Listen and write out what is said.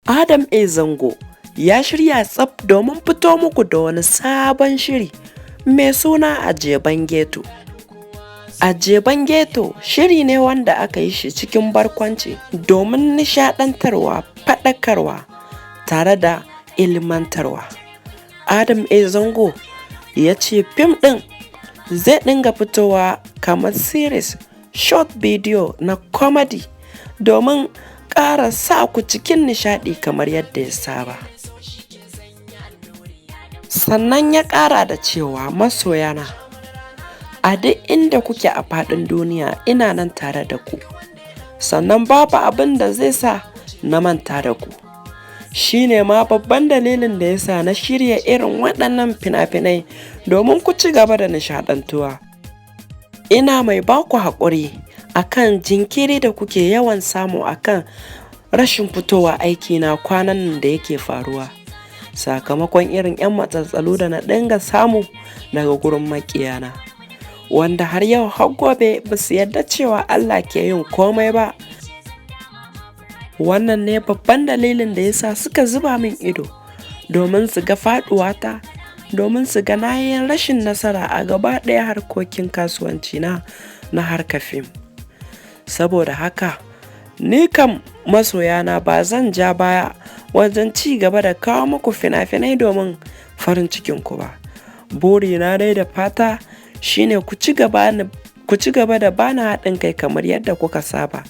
Adam A. Zango ya shirya tsaf domin fito muku da wani sabon shiri mai suna Ajeban Ghetto. Ajeban Ghetto shiri ne wanda aka yi shi cikin barkwanci domin nishaɗantarwa, faɗakarwa tare da ilmantarwa. Adam A. Zango ya ce fim ɗin zai dinga fitowa kamar series short video na comedy domin ƙara sa ku cikin nishaɗi kamar yadda ya saba. Sannan ya ƙara da cewa, "Masoyana a duk inda kuke a faɗin duniya, ina nan tare da ku, sannan babu abin da zai sa na manta da ku. Shi ne ma babban dalilin da ya sa na shirya irin waɗannan fina-finai domin ku ci gaba da nishaɗantuwa. Ina mai ba ku haƙuri a kan jinkiri da kuke yawan samu a kan rashin fitowa aikina kwanan nan da yake faruwa, sakamakon irin 'yan matsaltsalu da na dinga samu daga gurin maƙiyana, wanda har yau har gobe ba su yarda cewa Allah ke yin komai ba. Wannan ne babban dalilin da ya sa suka zuba min ido domin su ga faɗuwata, domin su ga na yi rashin nasara a gaba ɗaya harkokin kasuwanci na na harkar fim. Saboda haka ni kam, masoyana, ba zan ja baya wajen ci gaba da kawo muku fina-finai domin farin cikinku ba. Burina dai da fata shine ku ci gaba da bani haɗin kai kamar yadda kuka saba."